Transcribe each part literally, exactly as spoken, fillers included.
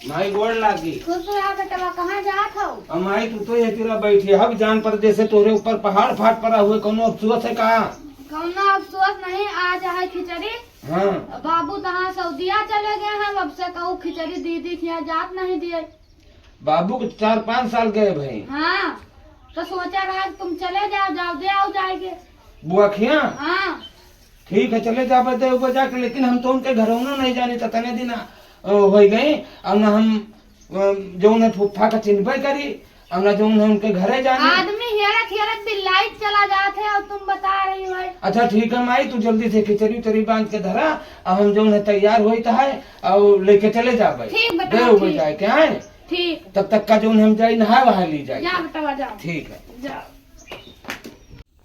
माई गोड़ लागी। खुश रहा बेटवा, कहाँ जात हो? अब माई तू तो ये तेरा बैठी है, अब जान पर जैसे तोरे ऊपर पहाड़ फाट पड़ा हुए, कौनो अफसोस है का? कौनो अफसोस नहीं, आज है खिचड़ी। हाँ। बाबू तहाँ सऊदिया चले गए हैं, अब से कहू खिचड़ी दीदी के यहाँ जात नहीं दिए। बाबू के चार पाँच साल गए भाई। हाँ, तो सोचा रहा कि तुम चले जाओ, जाओ दे आओ जाएंगे। बुआ खिया? हाँ। ठीक है, चले जाबे दे बजा के, लेकिन हम तो उनके घरौनो नहीं जानी, तो तने दिन, अ, हो गए, और ना हम, अ, जौन है फूफा का चिन्हबे करी, और ना जौन है उनके घरे जानी। आदमी हेरत हेरत भी लाइट चला जात है और तुम बता रही हो। अच्छा ठीक है माई, तू जल्दी से खिचड़ी उचड़ी बांध के धरा, और हम जौन है तैयार होइत है और लेके चले जाबे। ठीक बेटा, दे ठीक। बजा के आए। ठीक। तब तक का जौन हम जाई नहाए वहाए ली जाए। जा बेटा, जा। ठीक है। जा।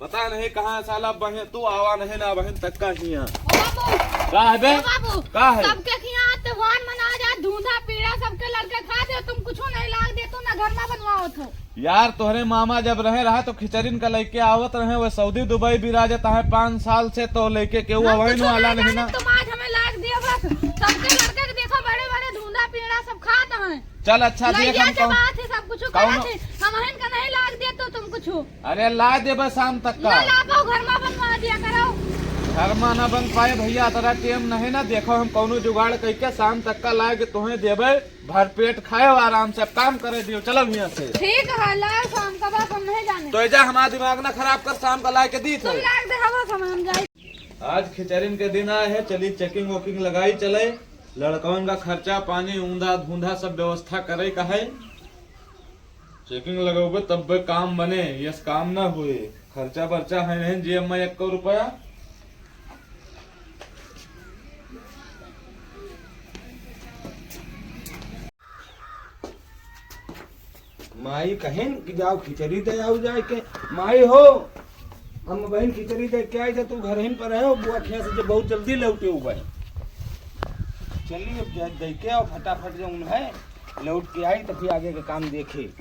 पता नहीं कहाँ साला बहे, तू आवा नहीं ना बहन तक का हिया। ओ बाबू। का है बे? ओ बाबू, का है? सबके हिया त्योहार मना जा, धूंधा पीड़ा सबके लड़के खा दे, तुम कुछो नहीं लाग दे, तू ना घर ना बनवावत हो। यार तोहरे मामा जब रहे रहा तो खिचड़िन का लेके आवत रहे, वो सऊदी दुबई बिराजत है पाँच साल से, तो लेके केहू हम अवैन कुछो वाला नहीं नहीं ना। जाने, तुम आज हमें लाग दिया बस। सबके लड़के के देखो बड़े बड़े धूंधा पीड़ा सब खात हैं। चल अच्छा देख लइका हम के कौन बात है, सब कुछ कौनो करत है, हम हन का नहीं लाग दे तो तुम कुछ। अरे ला देबे शाम तक का। ना लाबो, घर में बनवा दिया करो। घर में ना बन पाए भैया, तोरा टेम नहीं ना। देखो हम कौनो जुगाड़ कइके शाम तक का लाग तोहे देबे, भर पेट खाए आराम से, अब काम करे दियो। चलो हियाँ से। ठीक है, लाओ शाम का, बस हम नहीं जाने। तो एजा हमारा दिमाग ना खराब कर, शाम का लाए के दी तुम थे। लाग दे हवा सामान जाए। आज खिचड़िन के दिन आए है, चली checking वोकिंग लगाई चले, लड़कवन का खर्चा पानी ऊंधा धूंधा सब व्यवस्था करे का है। Checking लगौबे तब बे काम बने, यस काम ना हुए। खर्चा बर्चा है नहीं जेब में एक्को रुपया। माई कहेन कि जाओ खिचड़ी दे आओ जाए के। माई हो, हम बहन खिचड़ी दे के आए थे, तू घर हिन पर रहे हो, बुआ खिया से जब बहुत जल्दी लौटे हुए। चलिए अब जा-, दे के आओ फटाफट जो उन्हें। लौट के आई तो फिर आगे का काम देखी।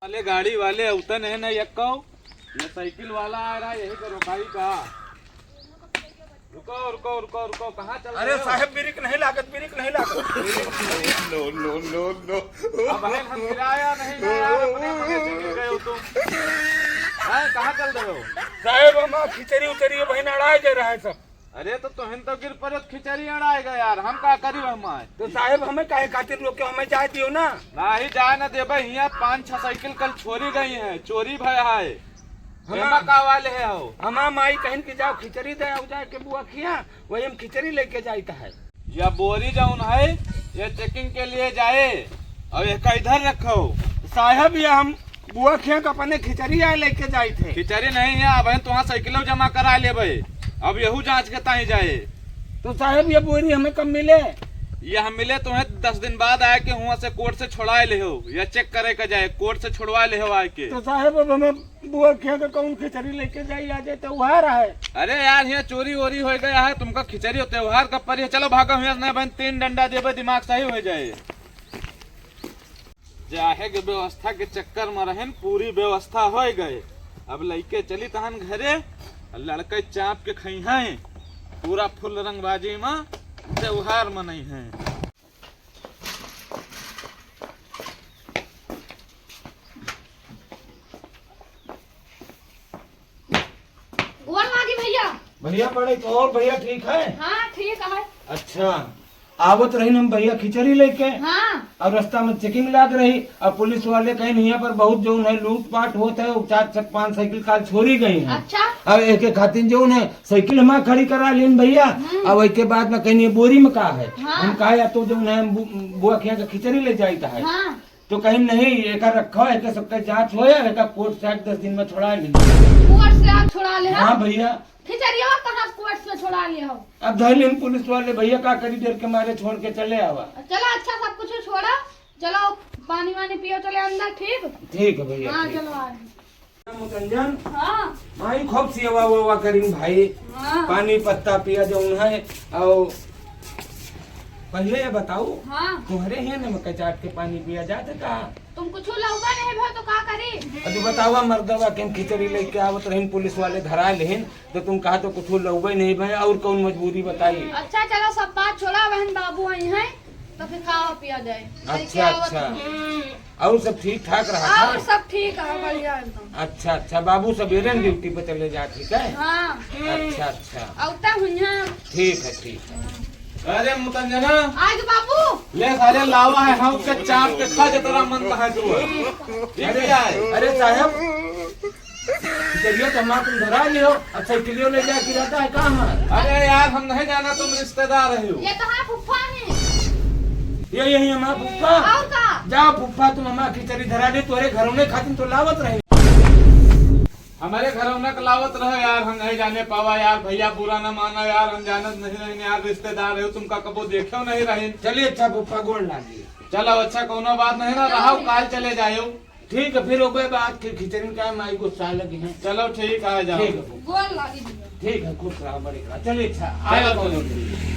वाले गाड़ी वाले उतन है ना यक्को, ये साइकिल वाला आ रहा है, यही को रुकाई का। रुको, रुको, रुको, रुको, कहाँ चल अरे रहे हो? साहेब, ब्रेक नहीं लागत, ब्रेक नहीं लागत। No, no, no, no। अब है हम किराया नहीं ना यार, अपने, अपने से गिर गए हो तुम। हैं, कहाँ चल रहे हो? साहेब, हम खिचड़ी उचड़ी बहन अड़ाए दे रहे हैं सब। अरे तो तोहन तो गिर पड़े तो खिचड़ी अड़ाएगा यार, हम का करी हम आए? तो साहेब हमें काहे खातिर रोके, हमें जाए दियो ना। नाही जाए ना देबे, हियाँ पाँच छह साइकिल कल छोरी गई है, चोरी भय है। हमा- हेमा का वाले है हो? हमा माई कहिन कि जाओ खिचड़ी दे आओ जाए के बुआ खिया, वही हम खिचड़ी लेके जाइत है। या बोरी जौन है, ये checking के लिए जाए और इसका इधर रखो। साहेब, ये हम बुआ खिया का अपने खिचड़ी आए लेके जाइत है। खिचड़ी नहीं है, अब हम तुहां साइकिलो जमा करा लेबे, अब यहू जांच के ताई जाए। तो साहेब, ये बोरी हमें कब मिले? ये हम मिले तुम्हें दस दिन बाद आए के हुआ से कोर्ट से छुड़ाए ले हो, या check करे का जाए, कोर्ट से छुड़वा ले हो आए के। तो साहेब, अब हमें बुआ खिया का कौन खिचड़ी लेके जाई, आ जाए तो उहार है। अरे यार, यहाँ चोरी वोरी हो गया है, तुमका खिचड़ी और त्योहार का परी है। चलो भागो यहाँ से, नहीं बहन, तीन डंडा देबे, दिमाग सही हो जाए। जाहे के व्यवस्था के चक्कर में रहन, पूरी व्यवस्था हो गए। अब लइके चली तहन घरे, लड़के चाप के खई हैं, पूरा full रंगबाजी में त्योहार मनई हैं। गोड़ लागी भैया। भैया पड़े तो और भैया ठीक है? हाँ, ठीक है। अच्छा, आवत रही हम भैया खिचड़ी लेके। हाँ। और रास्ता में checking लाग रही, और पुलिस वाले कहीं यहाँ पर बहुत जौन है लूटपाट होत है, वो चार चक पाँच साइकिल काल छोड़ी गई है। अच्छा। और एक एक खातिर जौन है साइकिल हमार खड़ी करा लीन भैया। हम्म। और एक के बाद में कहीं ये बोरी में का है? हाँ। हम कहा या तो जौन है बु-, बुआ खिया के खिचड़ी ले जाइत है। हाँ। तो कहीं नहीं, एका रखो, एके सबके जांच होए, एका कोर्ट से आके दस दिन में छोड़ा ली। कोर्ट से आप छोड़ा ले हो? हाँ भैया। खिचड़िया कहाँ कोर्ट से छोड़ा ले हो? अब धर लेन पुलिस वाले भैया, का करी, डर के मारे छोड़ के चले आवा। चलो अच्छा, सब कुछ छोड़ो, चलो पानी वानी पियो, चले अंदर, ठीक? ठीक है भैया, हाँ, ठीक। चलो आ। मुतंजन, हाँ। माई खूब सेवा वेवा करीन भाई। हाँ। पानी पत्ता पिया जौन है, और पहले ये बताओ, हाँ। तुम्हारे यहाँ नमक चाट के पानी पिया जात है का? तुम कुछ लउबा नहीं भो तो का करी? अजी बतावा मर्दवा के हम खिचड़ी लेके आवत रहिन, पुलिस वाले धरा लेहिन, तो तुम कहा तो कुछ लउबे नहीं भे, और कौन मजबूरी बताई? अच्छा चलो सब बात छोड़ा, बहन बाबू आई हैं तो फिर खावा पिया जाए। अच्छा, लेके आवत अच्छा। हूँ। और सब ठीक ठाक रहा था? और सब ठीक है, बढ़िया एकदम। अच्छा, अच्छा, बाबू सवेरे न ड्यूटी पे चले जात ही का? हाँ। अच्छा, अच्छा। अउते हुइहैं। ठीक है, ठीक है। अरे मुतंजना। आइगे बाबू। ले सारे लावा है, हम के चाप के खा, जतरा मन कहा तू। ठीक है। अरे साहब, जरिया तो हमार तुम धरा लियो, अब साइकिलियो ले जाए के रहता है कहाँ? अरे यार, हम नहीं जाना तुम रिश्तेदार रहे हो। ये तो है फुफ्फा है। ये यही हमार फुफ्फा। और का? जाओ फुफ्फा, तुम हमार खिचड़ी धरा दे, तोरे घरों में खातिन तो लावत रहे। हमारे घरों में लावत रहो यार, हम नहीं जाने पावा यार, भैया बुरा ना माना यार, हम जानत नहीं रहे यार, रिश्तेदार रहे हो, तुमका कबो देखे नहीं रहे। चलिए अच्छा फुफ्फा, गोड़ लागी। चलो अच्छा, कोनो बात नहीं ना, रहो, काल चले जायो। ठीक है, फिर ओके बात खि-, खिचड़ी का माई गुस्सा लगी है। चलो ठीक है, जाओ। ठीक है, गोड़ लागी भैया। ठीक है, खुश रहा, बड़े रहा। चलिए, अच्छा, चलो, आया चलो। कौन?